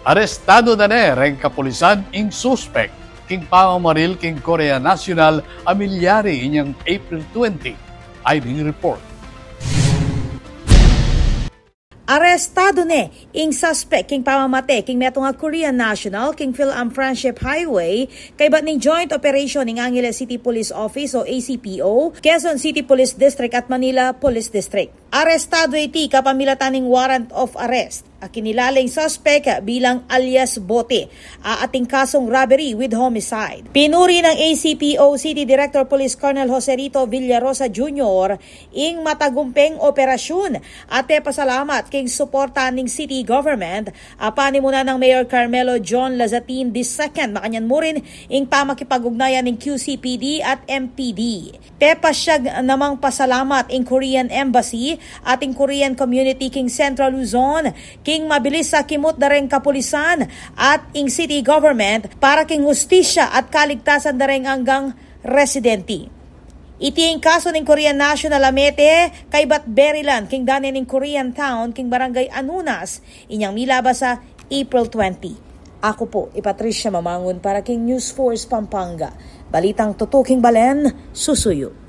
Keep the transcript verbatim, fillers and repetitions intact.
Arestadu na ne reng kapulisan ing suspek king pamamaril king Korea National a milyari inyang April twenty. Ay ding report. Arestadu ne ing suspek king pamamate king metung a Korean national king Phil-Am Friendship Highway kaybat ning joint operation ning Angeles City Police Office o A C P O, Quezon City Police District at Manila Police District. Arestadu iti kapamilatan ning warrant of arrest a kinilala ing suspek bilang alias Bote, a ating kasung robbery with homicide. Pinuri nang A C P O City Director Police Colonel Joserito Villarosa Junior ing matagumpeng operasyun at pepasalamat king suporta ning city government a panimunan nang Mayor Carmelo John Lazatin the second, makanyan mu rin ing pamakipag-ugnayan ning Q C P D at M P D. Pepasyag namang pasalamat ing Korean Embassy at ing Korean community king Central Luzon king mabilis a kimut da reng kapulisan at ing city government para king hustisya at kaligtasan da reng anggang residente. Iti ing kasu ning Korean national a mete kaybat barilan king dane ning Korean town king barangay Anunas inyang milabas a April twenty. Aku pu i Patricia Mamangun para king News Force Pampanga. Balitang tutuking balen, susuyu.